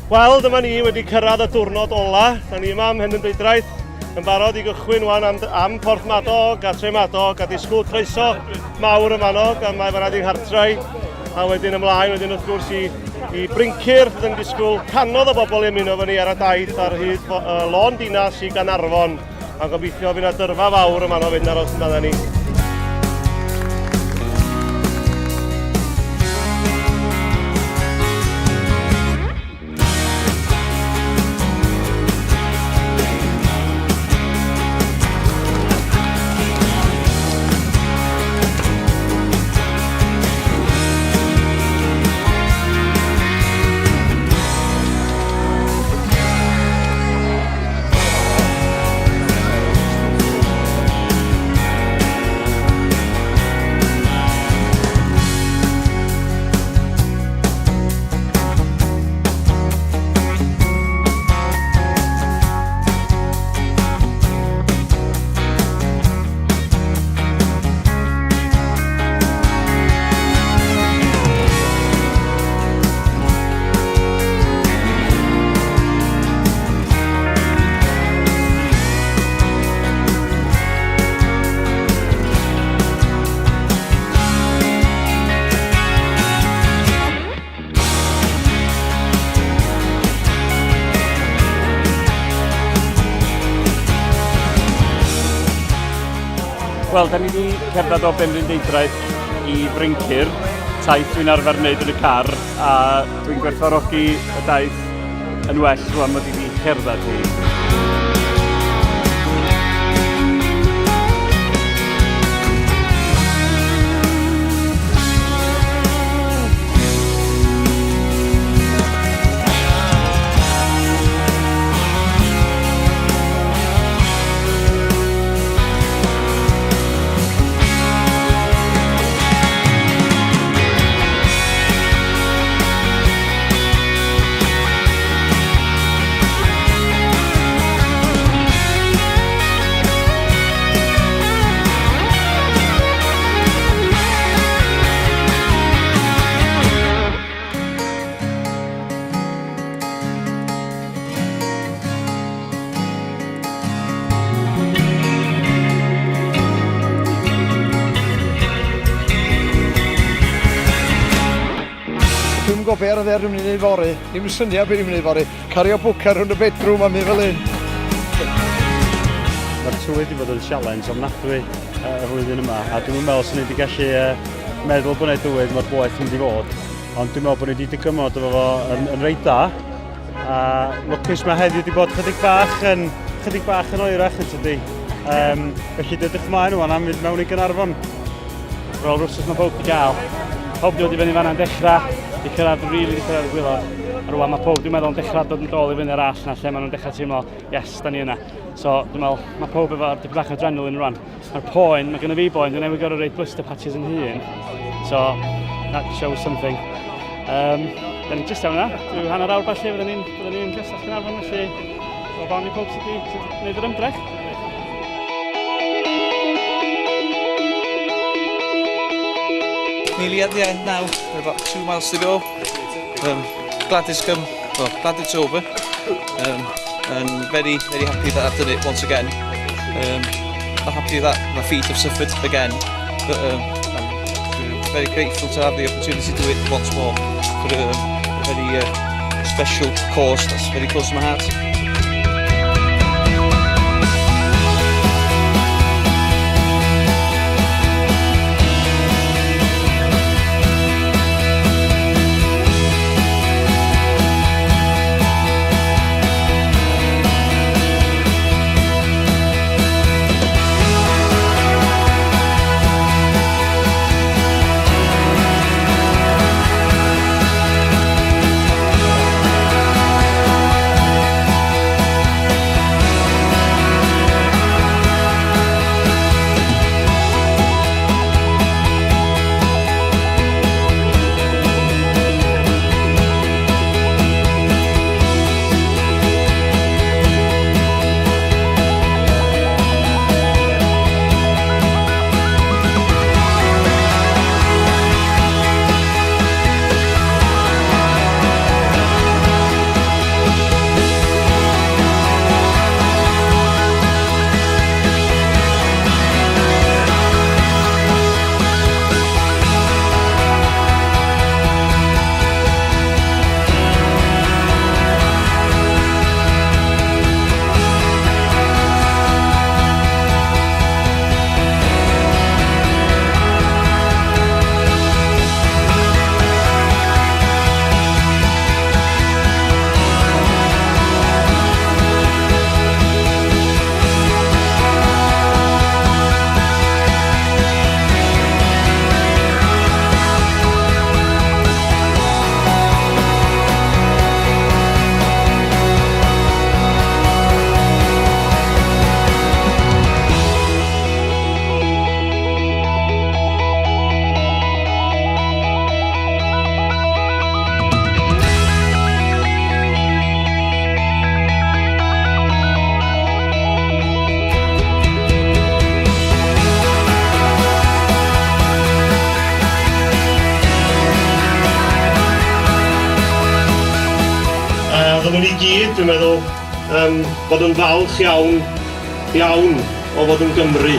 Wel, dyma ni wedi cyrraedd y diwrnod ola. Da ni yma ym Mhenrhyndeudraeth yn barod i gychwyn wan am, am Porthmadog a Tremadog a disgwyl croeso mawr yma no, gan mae fanna di'n hartrau. A wedyn ymlaen, wedyn wrth gwrs i, i Bryncir, fydd yn disgwyl canodd o bobl i ymuno fyny ar y daith ar hyd uh, lôn dinas i Ganarfon. A gobeithio fydd yna dyrfa fawr yma no fynd aros amdana ni. Wel, da ni wedi cerdded o Benrhyn Deudraeth i Fryncir, taith dwi'n arfer wneud yn y car, a dwi'n gwerthfawrogi y daith yn well rwan mod i wedi cerdded hi. Dwi'm yn gwybod be ar y ddaear dwi'n mynd i wneud fory. Ddim syniad be dwi'n mynd i wneud fory. Cario bwca rhwng y bedroom a mynd fel hyn. Mae'r tywydd wedi bod yn sialens ofnadwy y flwyddyn yma, a dwi'n meddwl swn i wedi gallu meddwl bod yna dywydd mor boeth yn mynd i fod, ond dwi'n meddwl bod ni wedi dygymod efo fo yn, yn reit dda. A lwcus mae heddiw wedi bod chydig bach yn, chydig bach yn oerach yn tydi. Um, felly dydych ymlaen rwan am fynd mewn i Gynarfon. Ar ôl rwsys mae pob wedi gael. Pob wedi dod i fyny fanna'n dechrau, di cyrraedd, rili really, di cyrraedd y gwylod. A rwan mae pob, dwi'n meddwl, yn dechrau dod yn dôl i fyny ar all na lle maen nhw'n dechrau teimlo, yes, da ni yna. So, dwi'n meddwl, mae pob efo dipyn bach o adrenaline rwan. Mae'r poen, mae gennym fi boen, dwi'n newydd gorfod reid blister patches yn hun. So, that shows something. Um, da ni jyst iawn yna, rhyw hanner awr falle, fydden ni'n fydden ni'n castell Caernarfon, felly o fan i pob sydd wedi gwneud yr ymdrech. Nearly at the end now, we're about 2 miles to go. Glad it's come, well, glad it's over. And very, very happy that I've done it once again. Not happy that my feet have suffered again, but I'm very grateful to have the opportunity to do it once more for a very special cause that's very close to my heart. dylwn ni gyd, dwi'n meddwl, um, fod yn falch iawn, iawn o fod yn Gymry.